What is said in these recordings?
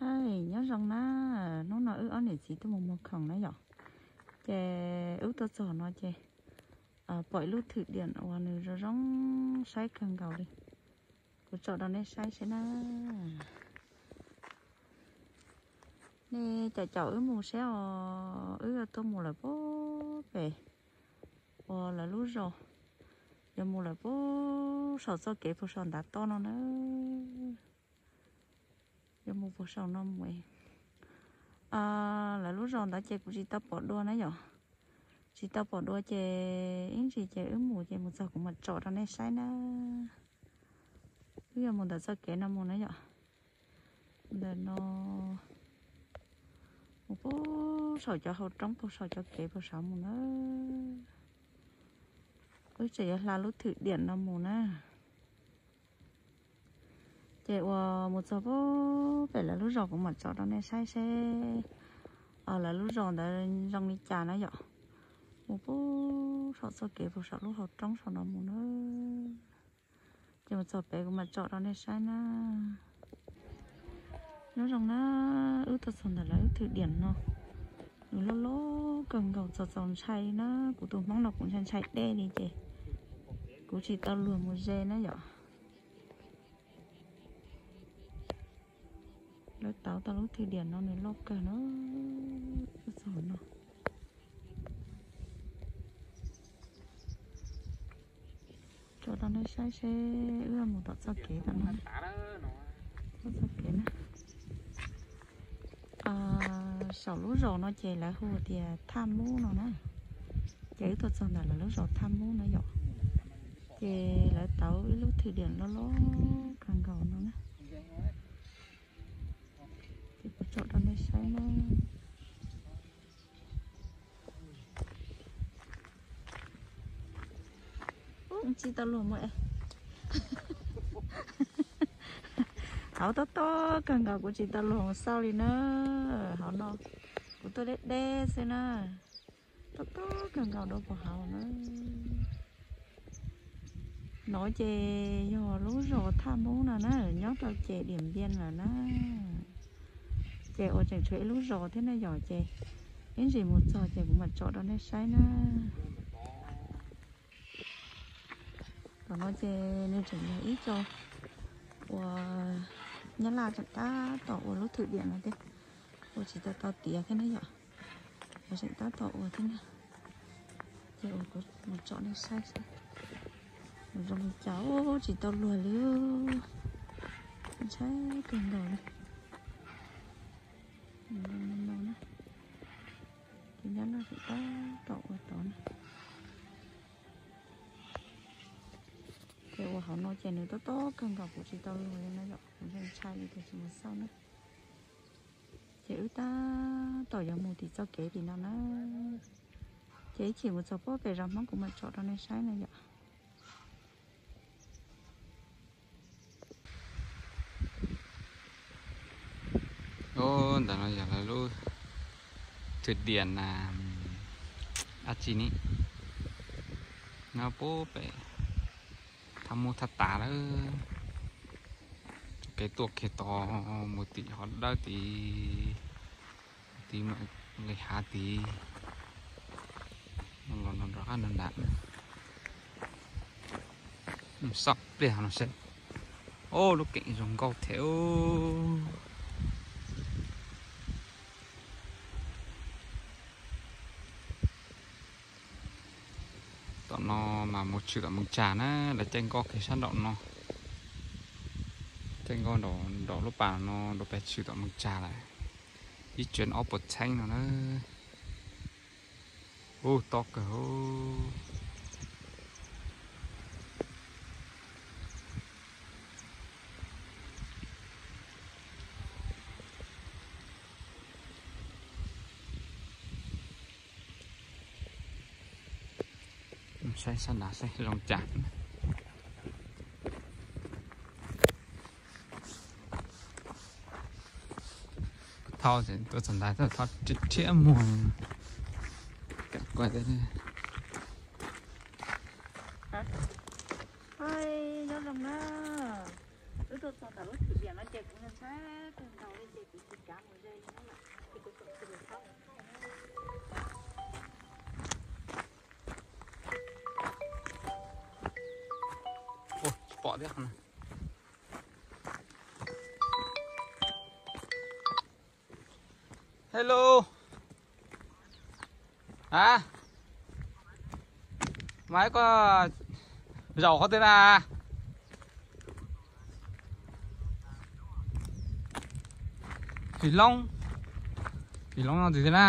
Nyob zoo na, hnub no wb ob niam txiv tuaj mus muag khoom na yom. Ces wb tuaj txog no ces pom ib lub thwm diam uas nws zoo zoo saib kawg nkaus li. Kuv tsom rau nej saib seb na. Nej caum caum wb mus seb os, wb yuav tuaj mus lawm puag pem uas lawv lub zos, yuav mus lawm puag saum txoj kev puag saum ntav toj no na. Yuav mus puag saum no mus. Lawv lub zos ntawd ces kuv tsis tau pom dua na yom. Tsis tau pom dua ces ib ntsis ces wb mus ces mus txog kuv mam tsom rau nej saib na. Wb yuav mus ntawm txoj kev no mus na yom. Ntawm no mus puag saum cov hauv roob puag saum cov kev puag saud mus na. Wb tseem yuav hla lub thwm diam no mus na. Ces uas mus txog puag pem lawv lub zos kuv mam tsom rau nej saib seb lawv lub zos ntawd zoo li cas na yom. Mus puag saum txoj kev puag saum lub hauv roob saum no mus na. Ces mus txog pem kuv mam tsom rau nej saib na. Nyob zoo na, wb tuaj txog ntawm lawv lub thwm diam no, nws loj loj kawg nkaus txaus txaus ntshai li na. Kuv tus hmoob no kuv ntshai ntshai dej li ces kuv tsis tau luag mus ze na yom. Lawv tauv tau lub thwm diam no nws loj kawg na. Tsom rau nej saib seb wb mus tom txoj kev tom no. Tom txoj kev na. Saum lub zos no ces lawv hu tias Thaj Mub no na. Ces wb tuaj txog ntawm lawv lub zos Thaj Mub no yom. Ces lawv tauv ib lub thwm diam loj loj kawg nkaus no na. Ces kuv tsom rau nej saib na. Tsis tau luag mus es. Hauv tob tob kawg nkaus kuv tsis tau luag mus xauj li na. Hauv no kuv tuaj deb deb xwb na. Tob tob kawg nkaus dua puag hauv na. No ces yog lub zos Thaj Mub no na, nyob rau ces Diam Npiaj lawm na. Ces uas tseem tshuav ib lub zos thiab na yom, ces ib ntsis mus txog ces kuv mam tsom rau nej saib na. Tom no ces nws tseem yog ib co uas Nyab Laj tseem tab tom ua lub thwm diam no thiab, ua tsis tau tau tiav thiab na yom. Uas tseem tab tom ua thiab na. Ces uas kuv mus tsom nej saib seb zoo li cas, tsis tau luag li. Ntshai kawg nkaus li. Ces Nyab Laj tseem tab tom ua tod na. Ces uas hauv no ces nws tob tob kawg nkaus kuv tsis tau luag li no yom, kuv ntshai ntshai li ces tsis mus xauj na. Ces wb tab tom yuav mus tim txoj kev tim no na. Ces ib chim mus txog puag pem zos Hmoob kuv mam tsom rau nej saib na yom. Ntawm no yog lawv lub thwm diam na, dab tsi ni, nyob puag pem Thaj Mub Thaj Tas lawm. Kev tuaj kiag tod mus tim hov dawb tid, tid nqis hav tid, los no rov qab nram. Xauj pliag no seb. Ob, lub keem zoo nkauj thiab. Tom no mas mus tshwm tom Mees Tsas na, lawv caij nkoj kiag sab nraum no. Caij nkoj nraum lub pas no rau pem tshwm tom Mees Tsas lawm. Ib tsev ob puas txheeb no na. Ub, tob kawg. Saib sab nrad seb zoo cas. Thauj, tuaj txog ntawd thauj rhiab muag. Nyob zoo na, wb tuaj txog ntawm lub thwm diam no ces kuv ntshai Ua, tsis pom thiab. Hello. A, mas koj zaum qhov twg na? Fij Loob, Fij Loob no twg thiab na?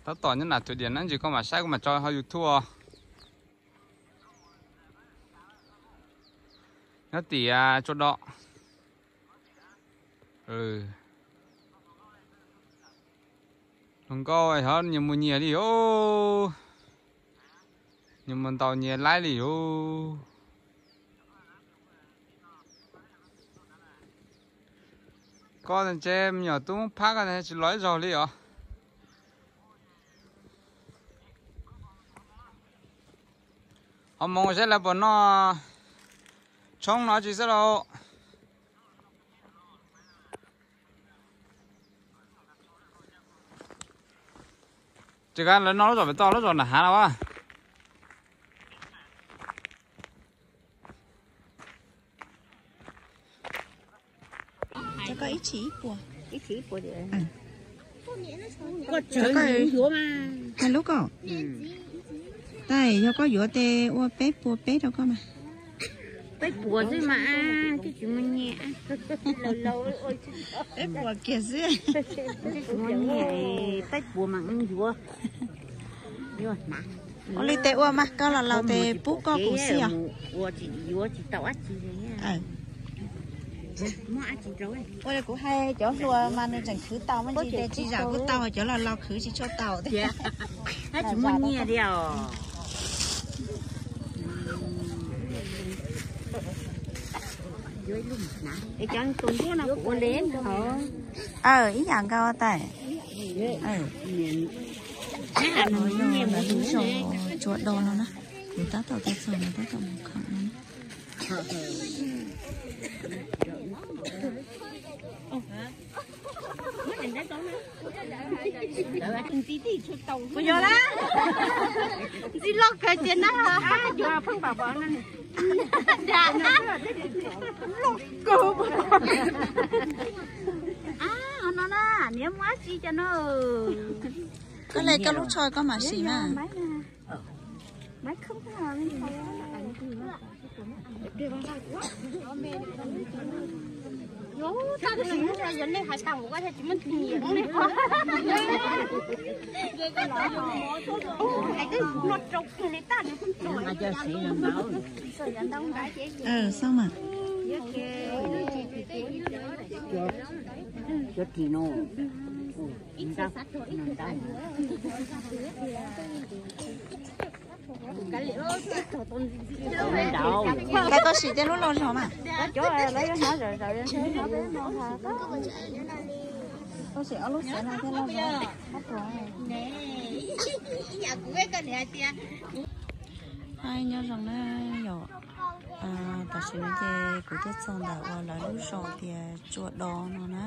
Tab tom nyob nram Thụy Điển na, ntsis koj mam saib koj mam tso hauv YouTube os. Nyob tim Tsua Do. Hluas nkauj xyov nyias mus nyias li os, nyias mus ntaus nyias laib li os. Koj ntshe me nyuam tub phab koj tsis los ib zaug li os. Ho mus saib lawv puas noj tshoob no tsis xwb lauj. Ces lawv noj lub zos pem toj lub zos nram hav no a. Cho koj ib tshim ib puas. Ib tshim ib puas. Koj tseem yuav mas. Hais lub koj. Tais, yog koj yuav tes ua peb puas peb rau koj mas. Peb puas xwb mas, twb tsis muaj nyiaj. Peb puas kiag xwb. Twb tsis muaj nyiaj, peb puas mas yuav. Ua li tes ua mas, koj los laus tes pub koj kuv xwb os. Ua li kuv hais cov hluas mas nws tseem khwv tau me ntsis tes tsis zam kuj tau, cov laus laus khwv tsis tshua tau tiag. Tsis muaj nyiaj li os. Ib yam nkaus tais. Lub zos Tsua Do no na, kuv tab tom tuaj txog no tab tom mus khoom no na. Kuv yog na, ntxim loj kawg tiag na. Loj kawg. Ho no na, niam muaj dab tsi cov no. Koj hle koj lub tsho koj mam sim mas. Xab mas. Koj sim tej lub loj zog mas. Koj sim ob lub xav no thiab loj zog. Nyob zoo na yom. Tam sim no ces kuv tuaj txog ntawm uas lawv lub zos tias Tsua Do no na.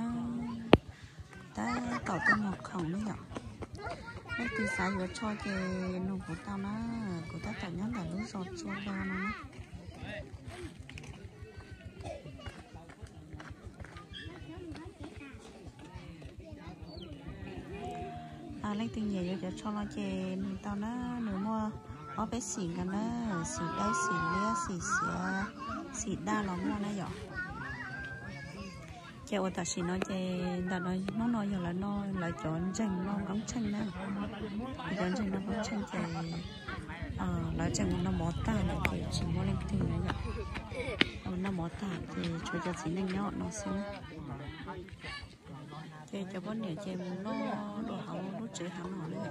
Tab tom tuaj mus khoom na yom. Leej twg xav yuav tsho ces nug kuv tau na. Kuv tab tom nyob ntawm lub zos Tsua Do no na. Leej twg nyiam yuav cov tsho no ces nug tau na, nws muaj ob peb xim nkaus na, xim dawb xim liab xim xiav xim daj los muaj na yom. Ces uas tam sim no ces ntawm no hnub no yog lawv no lawv cov ntseeg no koob tsheej na. Lawv cov ntseeg no koob tsheej ces lawv tseem mus noj mov tag lawm ces tsis muaj leej twg na yom. Mus noj mov tag ces tshuav cov txiv neej nyob no xwb. Ces cov poj niam ces mus noj dua hauv lub tsev hauv no na.